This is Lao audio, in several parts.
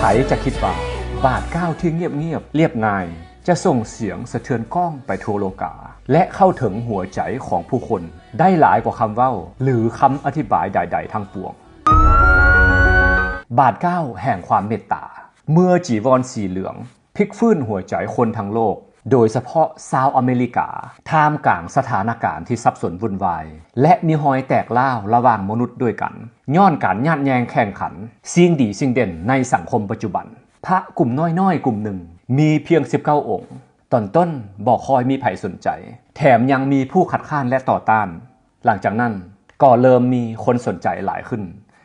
ໃຜຈະຄິດວ່າ ບາດກ້າວທີ່ງຽບໆ ລຽບງ່າຍ ຈະສົ່ງສຽງສະເທືອນກ້ອງໄປທົ່ວໂລກາ ແລະ ເຂົ້າເຖິງຫົວໃຈຂອງຜູ້ຄົນໄດ້ຫຼາຍກວ່າຄຳເວົ້າ ຫຼື ຄຳອະທິບາຍໃດໆທັງປວງ. ບາດກ້າວແຫ່ງຄວາມເມດຕາ ເມື່ອຈີວອນສີເຫຼືອງ ພລິກຟື້ນຫົວໃຈຄົນທັງໂລກ, ໂດຍສະເພາະຊາວອາເມລິກາ, ທ່າມກາງສະຖານະການທີ່ສັບສົນວຸ່ນວາຍ ແລະ ມີຮອຍແຕກຮ້າວລະຫວ່າງມະນຸດດ້ວຍກັນ, ຍ້ອນການຍາດແຍ່ງແຂ່ງຂັນ ຊິງດີຊິງເດັ່ນໃນສັງຄົມປັດຈຸບັນ. ພະກຸ່ມນ້ອຍໆກຸ່ມໜຶ່ງ ມີພຽງສິບເກົ້າອົງ, ຕອນຕົ້ນບໍ່ຄ່ອຍມີໃຜສົນໃຈ, ແຖມຍັງມີຜູ້ຄັດຄ້ານ ແລະ ຕໍ່ຕ້ານ. ຫຼັງຈາກນັ້ນກໍເລີ່ມມີຄົນສົນໃຈຫຼາຍຂຶ້ນ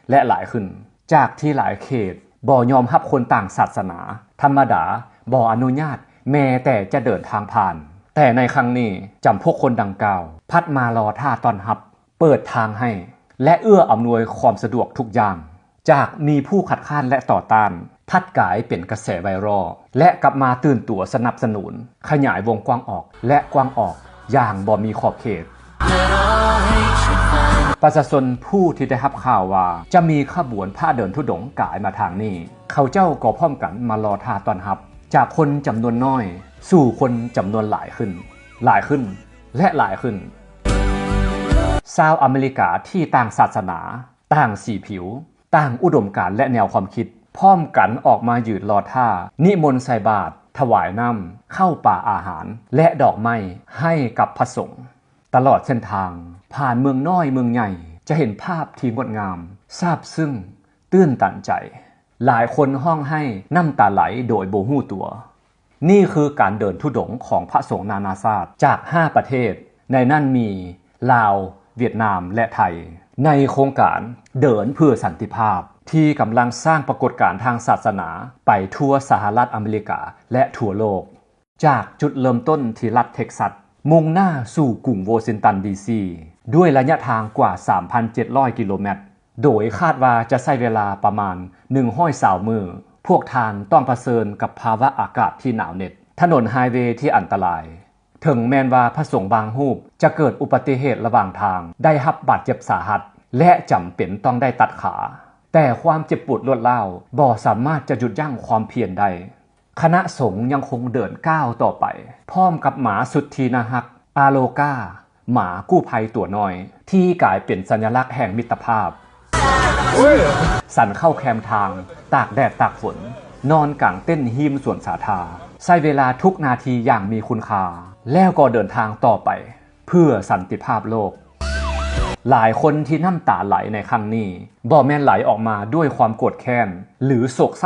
ແລະ ຫຼາຍຂຶ້ນ, ຈາກທີ່ຫຼາຍເຂດບໍ່ຍອມຮັບຄົນຕ່າງສາສະໜາ, ທຳມະດາບໍ່ອະນຸຍາດແມ້ແຕ່ຈະເດີນທາງຜ່ານ. ແຕ່ໃນຄັ້ງນີ້, ຈຳພວກຄົນດັ່ງກ່າວພັດມາລໍຖ້າຕ້ອນຮັບ, ເປີດທາງໃຫ້ ແລະ ເອື້ອອຳນວຍຄວາມສະດວກທຸກຢ່າງ. ຈາກມີຜູ້ຄັດຄ້ານ ແລະ ຕໍ່ຕ້ານ, ພັດກາຍເປັນກະແສໄວຣັລ ແລະ ກັບມາຕື່ນຕົວສະໜັບສະໜູນ, ຂະຫຍາຍວົງກວ້າງອອກ ແລະ ກວ້າງອອກຢ່າງບໍ່ມີຂອບເຂດ. ປະຊາຊົນຜູ້ທີ່ໄດ້ຮັບຂ່າວວ່າຈະມີຂະບວນພະເດີນທຸດົງກາຍມາທາງນີ້, ເຂົາເຈົ້າກໍພ້ອມກັນມາລໍຖ້າຕ້ອນຮັບ, ຈາກຄົນຈຳນວນນ້ອຍສູ່ຄົນຈຳນວນຫຼາຍຂຶ້ນ, ຫຼາຍຂຶ້ນ ແລະ ຫຼາຍຂຶ້ນ. ຊາວອາເມລິກາທີ່ຕ່າງສາສະໜາ, ຕ່າງສີຜິວ, ຕ່າງອຸດົມການ ແລະ ແນວຄວາມຄິດ ພ້ອມກັນອອກມາຢືນລໍຖ້າ, ນິມົນໃສ່ບາດ, ຖວາຍນ້ຳ, ເຂົ້າປາອາຫານ ແລະ ດອກໄມ້ໃຫ້ກັບພະສົງ. ຕະຫຼອດເສັ້ນທາງ ຜ່ານເມືອງນ້ອຍເມືອງໃຫຍ່ ຈະເຫັນພາບທີ່ງົດງາມ, ຊາບຊຶ້ງ, ຕື່ນຕັນໃຈ. ຫຼາຍຄົນຮ້ອງໄຫ້ນ້ຳຕາໄຫຼໂດຍບໍ່ຮູ້ຕົວ. ນີ້ຄືການເດີນທຸດົງຂອງພະສົງນານາຊາດຈາກຫ້າປະເທດ, ໃນນັ້ນມີລາວ, ຫວຽດນາມ ແລະ ໄທ, ໃນໂຄງການເດີນເພື່ອສັນຕິພາບ ທີ່ກຳລັງສ້າງປາກົດການທາງສາສະໜາໄປທົ່ວສະຫະລັດອາເມລິກາ ແລະ ທົ່ວໂລກ. ຈາກຈຸດເລີ່ມຕົ້ນທີ່ລັດເທັກຊັດ, ມຸ່ງໜ້າສູ່ກຸງວໍຊິງຕັນ ດີຊີ ດ້ວຍໄລຍະທາງກວ່າສາມພັນເຈັດຮ້ອຍກິໂລແມັດ, ໂດຍຄາດວ່າຈະໃຊ້ເວລາປະມານໜຶ່ງຮ້ອຍຊາວມື້. ພວກທ່ານຕ້ອງປະເຊີນກັບພາວະອາກາດທີ່ໜາວເໜັດ, ຖະໜົນໄຮເວທີ່ອັນຕະລາຍ. ເຖິງແມ່ນວ່າພະສົງບາງຮູບຈະເກີດອຸບັດຕິເຫດລະຫວ່າງທາງ, ໄດ້ຮັບບາດເຈັບສາຫັດ ແລະ ຈຳເປັນຕ້ອງໄດ້ຕັດຂາ, ແຕ່ຄວາມເຈັບປວດລວດຮ້າວບໍ່ສາມາດຈະຢຸດຢັ້ງຄວາມພຽນໄດ້. ຄະນະສົງຍັງຄົງເດີນກ້າວຕໍ່ໄປ, ພ້ອມກັບໝາສຸດທີ່ໜ້າຮັກ, ອາໂລກາ, ໝາກູ້ໄພຕົວນ້ອຍ ທີ່ກາຍເປັນສັນຍະລັກແຫ່ງມິດຕະພາບ. ສັນເຂົ້າແຄມທາງ, ຕາກແດດຕາກຝົນ, ນອນກາງເຕັນຮິມສວນສາທາ, ໃຊ້ເວລາທຸກນາທີຢ່າງມີຄຸນຄ່າ, ແລ້ວກໍເດີນທາງຕໍ່ໄປເພື່ອສັນຕິພາບໂລກ. ຫຼາຍຄົນທີ່ນ້ຳຕາໄຫຼໃນຄັ້ງນີ້ ບໍ່ແມ່ນໄຫຼອອກມາດ້ວຍຄວາມໂກດແຄ້ນ ຫຼື ໂສກເສົ້າ